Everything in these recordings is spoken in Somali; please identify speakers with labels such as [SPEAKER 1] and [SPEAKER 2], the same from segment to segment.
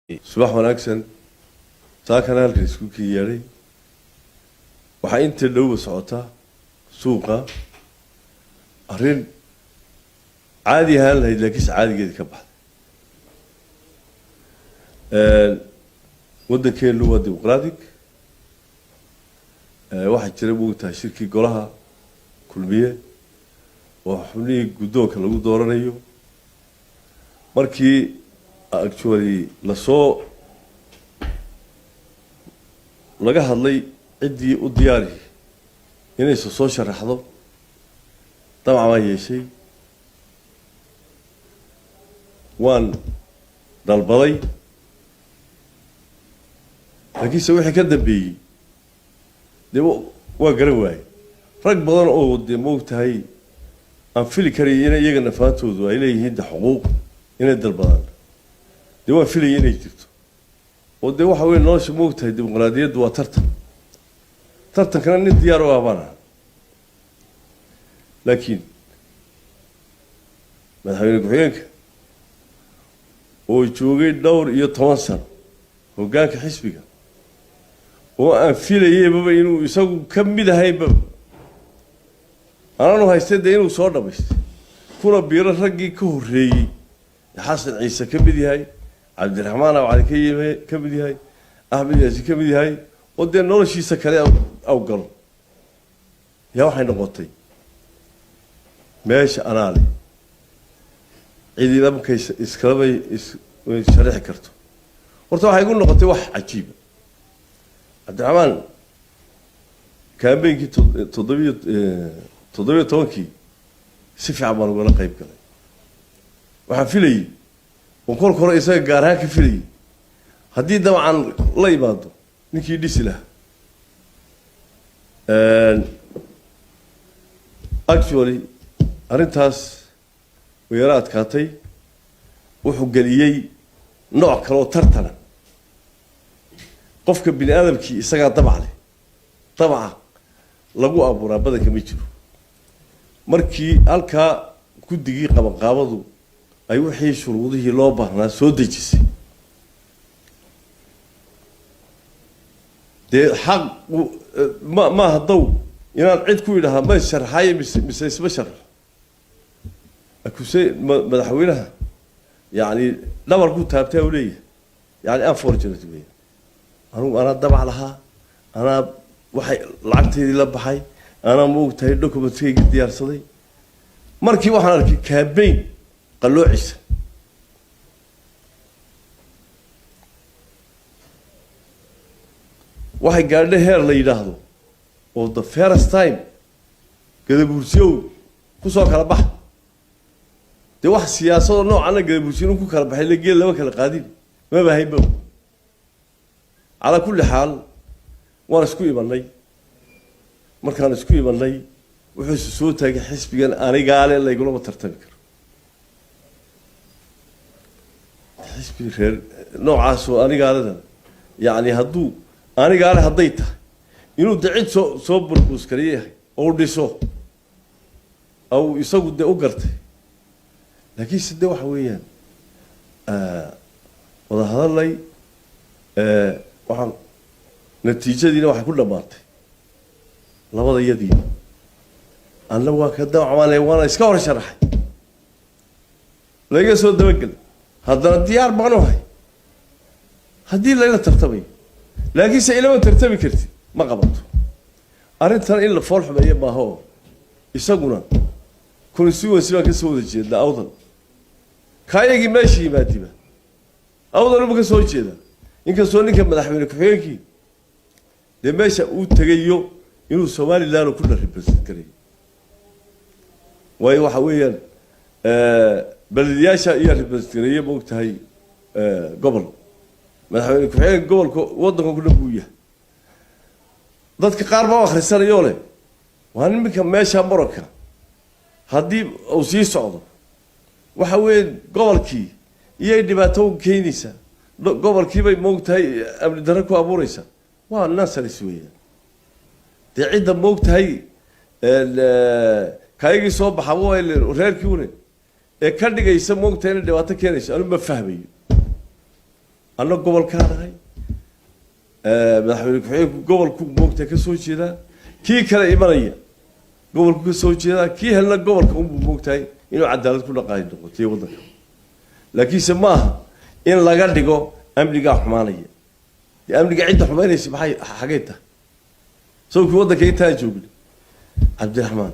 [SPEAKER 1] Subax wanaagsan. Saakana halkan iskuulkii yeedhay. Waxaa inta dhowba socota suuqa arrin caadi ahaan lahayd, laakiinse caadigeedii ka baxday. Waddankeenu waa dimuqratic. Waxaa jira, moogtahay, shirkii golaha Kulmiye oo xubnihii guddoonka lagu dooranayo. Markii actually lasoo laga hadlay ciddii u diyaari inaysa soo sharaxdo, dabcan waan yeeshay, waan dalbaday, laakiinse wixii ka dambeeyey dee waa garan waayey. Rag badan oo dee, moogtahay, aan fili karaya inay iyaga nafaantoodu ay leeyihiin de xuquuq inay dalbadaan, dee waan filayay inay jirto. Oo dee waxa weye nolosha, moogtahay, dimuqraadiyaddu waa tartan, tartankana nin diyaar u ah baan ahaa. Laakiin madaxweyne ku-xigeenka oo joogay dhowr iyo toban sano hoggaanka xisbiga, oo aan filayeybaba inuu isagu ka mid ahaynba, anaanu haystay dee inuu soo dhamaystay, kuna biiro raggii ka horreeyey, Xasan Ciise ka mid yahay, Cabdiraxmaan Abcali ka mid yahay, Axmed Yaasi ka mid yahay, oo dee noloshiisa kale aw galo, yaa waxay noqotay meesha anaa leh, cidina markay iskalamay isharixi karto. Horta waxay igu noqotay wax cajiiba. Cabdiraxmaan campaign-kii 17-kii si fiican baan ugala qayb galay. Waxaan filayey oo kolka hore isaga gaar ahaan ka filayay, haddii dabcan la imaado ninkii dhisi lahaa. Actually arrintaas way yaro adkaatay. Wuxuu geliyey nooc kale oo tartana. Qofka bini aadamkii isagaa dabac leh, dabaca lagu abuuraa badanka ma jiro. Markii halkaa guddigii qabanqaabadu ay wixii shuruudihii loo baahnaa soo dejisay, dee xaq ma maaha daw inaan cid ku idhahaa ma sharxayo mise isma sharxo. Akuse madaxweynaha yani dhabar ku taabtaa u leeyahay, yani unfortunate weya. Anugu anaa dabac lahaa, anaa waxay lacagteydii la baxay, anaa maogtahay document-kaygi diyaarsaday. Markii waxaan arkay campaign qalloocisa, waxay gaadho heer la yidhaahdo oo the first time Gadabuursiyow kusoo kala baxa. Dee wax siyaasadoo noocana Gadabuursiyo inu ku kala baxay la geel lama kala qaadin, maba haynba. Calaa kulli xaal waan isku imanay. Markaan isku imanay, wuxuuse soo taagay xisbigan anigaale, laygulama tartami karo. Xisbi reer noocaasoo anigaaledan, yacni hadduu anigaale hadday tahay inuu de cid soo burbuus kaliya yahay oo dhiso aw isagu dee u gartay. Laakiinse de waxa weeyaan wada hadalay, waxaan natiijadiina waxay ku dhammaatay labada yadiiba. Anna waa ka dawacmaanay, waana iska hor sharaxay, laga soo dabagelay. Haddana diyaar baan u hay haddii layla tartamayo, laakiinse ilama tartami kartid, ma qabato. Arrintan in la fool xumeeyo maaha, oo isaguna constituency baan kasoo wada jeednaa, Awdal. Kaayagii meesha yimaadiba Awdal uma ka soo jeeda, inkastoo ninka madaxweyne ku-xigeenkii dee meesha uu tegayo inuu Somaliland ku dha represent garayo. Waayo waxa weeyaan belediyaasha ayaa represent gareeye, maogtahay, gobol madaxweyne ku-xigeenka gobolka waddanka ku dhan buu yahay. Dadka qaar baa u akhrisanayoo leh waa niminka meesha muranka haddii uu sii socdo, waxa weeye gobolkii iyay dhibaato u keenaysaa, gobolkiibay, moogtahay, amni darro ku abuureysaa. Waa nonsense weeyaan. Dee cidda, moogtahay, kaayagii soo baxa waa reerkii une ee ka dhigaysa, moogtahay, inay dhibaato keenayso, anu ma fahmayo. Anna gobolkaan ahay, madaxweyne ku-xigeenku gobolku moogtahay ka soo jeedaa, kii kale imanaya gobolku ka soo jeedaa, kii helna gobolka unbuu moogtahay inuu cadaalad ku dhaqaali noqotiyo waddanka. Laakiinse ma aha in laga dhigo amnigaa xumaanaya. Dee amniga cidda xumaynaysa maxay, xagay tahay? Sawkii waddanka intaa joogna, Cabdiraxmaan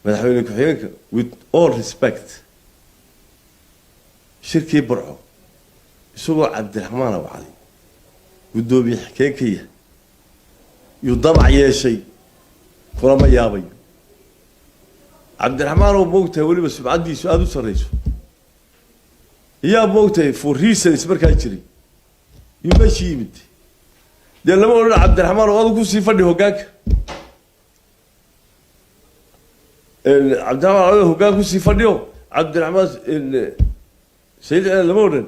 [SPEAKER 1] madaxweyne ku-xigeenka, with all respect, shirkii Burco isagoo Cabdiraxmaan Aw Cali guddoomiye xikeen ka yahay yuu damac yeeshay. Kulama yaabayo Cabdiraxmaan oo moogtahay weliba sumcaddiisu aada u sarreyso iyaa moogtahay for reasons markaa jiray yuu meeshii yimid. Dee lama odhan Cabdiraxmaan oo adu kusii fadhi hoggaanka, Cabdiraxmaan adu hoggaan kusii fadhiyo, Cabdiraxmaan Sayid lama odhan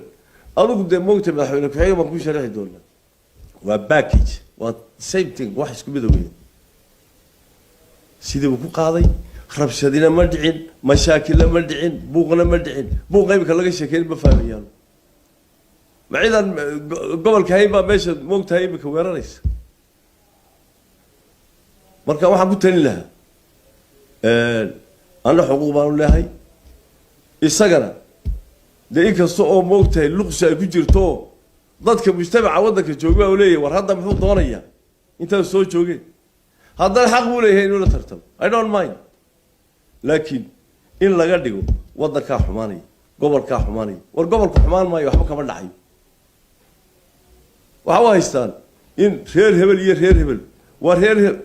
[SPEAKER 1] adugu dee moogtahay madaxweyne ku-xigeen baan ku sharaxi doonaa. Waa package, waa same thing, wax isku mida weyn. Sidii buu ku qaaday, rabshadina ma dhicin, mashaakilna ma dhicin, buuqna ma dhicin. Buuqa imika laga sheekeyn ma fahmayaan. Ma cidaan gobolka hayn baa meesha moogtahay imika weeraraysa? Marka waxaan ku talin lahaa, anna xuquuq baanu leehay, isagana dee inkasta oo moogtahay luqsi ay ku jirto, dadka mujtamaca waddanka jooga u leeyahay, war hadda muxuu doonayaa intaan soo joogeen? Haddana xaq buu leeyahay inuu la tartamo, I don't mind. Laakiin in laga dhigo waddankaa xumaanaya, gobolkaa xumaanaya, war gobolka xumaan maayo, waxba kama dhacayo. Waxa u haystaan in reer hebel iyo reer hebel waa reer hebel.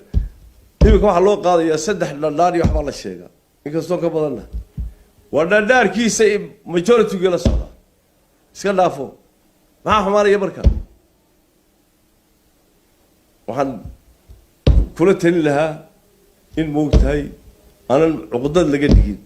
[SPEAKER 1] Iminka waxaa loo qaadayaa saddex dhadhaar iyo waxbaa la sheegaa, inkastoo ka badanna waa dhadhaarkiisa majority-gii la socdaa. Iska dhaafo, maxaa xumaanaya? Marka waxaan kula talin lahaa in moogtahay aanan cuqdad laga dhigin.